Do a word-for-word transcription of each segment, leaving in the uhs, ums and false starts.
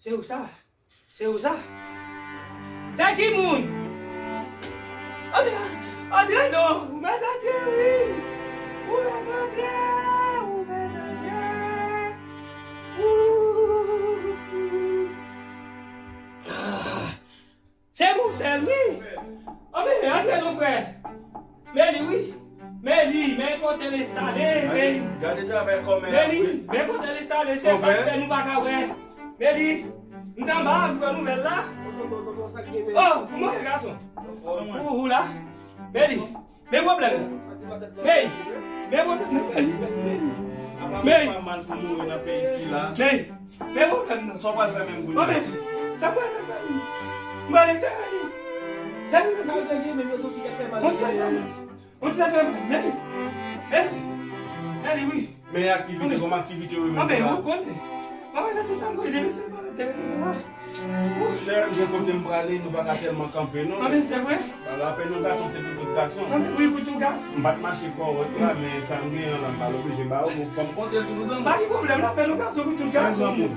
Se ou sa? Se ou sa? Se ki moun? Antre, antre non, ou mèt antre wi. Ou mèt antre, ou mèt antre. Ou, ou, ou. Ah, se moun sèl wi. Anben, antre non frè. Meli wi. Meli, men kote l enstale, men. Gade travay kòmè a. Meli, men kote l enstale, se sa k fè nou pa ka wè. Meli, m t anba a, m pran nouvèl la. Oh, kòman w ye gason? Ou, ou la? Meli, men pwoblèm nan. Meli, men pwoblèm nan, Meli, Meli, Meli. Apa pa mal pou mouri nan peyi sila. Meli, men pwoblèm nan. Sa w pral fè menm kounye a? Mwen menm, sa pral fè Meli. M pral enterre li. Sa li menm. Sa yo te gen menm, yo di w ti kèt fè mal. Yon ti kèt fè mal. Yon ti kèt fè mal. Meli. Meli. Meli, wi. Men aktivite, kòm aktivite yo menm la. Anben, ou konnen. Mwen menm, tout sa m konnen, depi se pa enterre la. Chè, gen kote m prale, nou pa ka tèlman kanpe, non. Anben, se vre. Rapè nou, gason, se pou tout gason. Anben, wi, pou tout gason. M pa t mache kòrèk la, men sa m genyen an la, m pa oblije ba ou, fò m konte l tou pou granmoun. Pa gen pwoblèm, rapè nou, gason pou tout gason. De granmoun.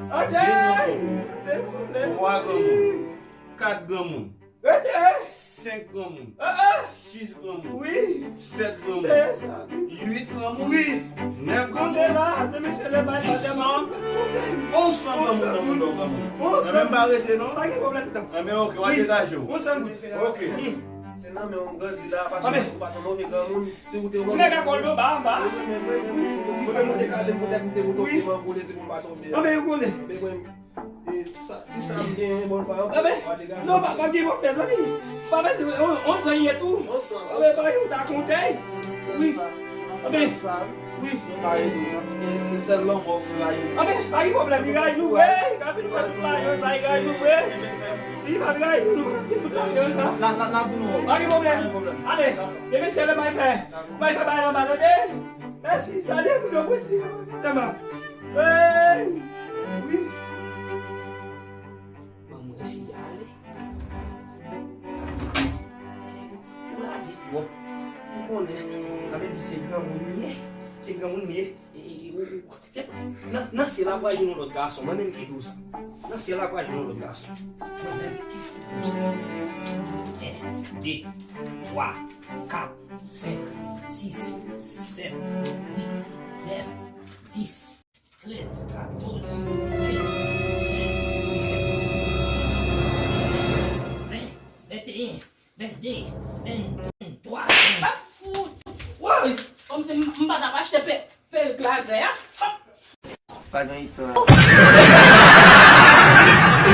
Ok. De granmoun. Twa granmoun. Kat granmoun. Ok. Senk granmoun. Ah, ah. Sis granmoun. Wi. Sèt granmoun. Se sa. Uit granmoun. Wi. Nèf granmoun. Konte la, de mesye le bay la, de san. Ou san granmoun nan moun nan granmoun. Ou san. Nan menm pa rete non. Pa gen pwoblèm tan. Anben, ok, w a degaje w. Ou san goud. Ok. Se nan men w grandi la, paske ou pa t yon move granmoun, si ou te yon move. Ti nèg a kòl do ba, ba. Wi, wi, wi, wi, wi, wi, wi, wi, wi. Anben, ou konnen. E sa, ti sa m genyen, bon, pa yon. Anben, non, pa, pa gen pwoblèm, mezanmi. Pa bezwen, on, on san ye tou. On san, anben, pa yon ta konte. Wi. Anben, wi. Paske se sèl lanmò pou la ye. Anben, pa gen pwoblèm, li ray nou, wi. Ka vin fè tout lajan sa, li ray nou, wi. Si li pa t ray nou, nou pa t ap gen tout lajan sa. Na, na, na vin wè. Pa gen pwoblèm. Pa gen pwoblèm. Ale, depi se le may fè. May fè bay anba, tande. Mèsi, salye moun yo, mwen di, tèlman. Hey! Wi. Ban mwen eseye ale. Ou radi twòp. Ou konnen, sa vle di se granmoun li ye. Se granmoun li ye. E, e, e, ou, ou, se, nan, nan syèl la, pral jwenn yon lòt gason. Mwen menm ki di w sa. Nan syèl la, pral jwenn yon lòt gason. Mwen menm ki fout di w sa. En, de, twa, kat, senk, sis, sèt, uit, nèf, dis. Trèz, katòz, kenz, sèz, disèt, ven, venteyen, vennde,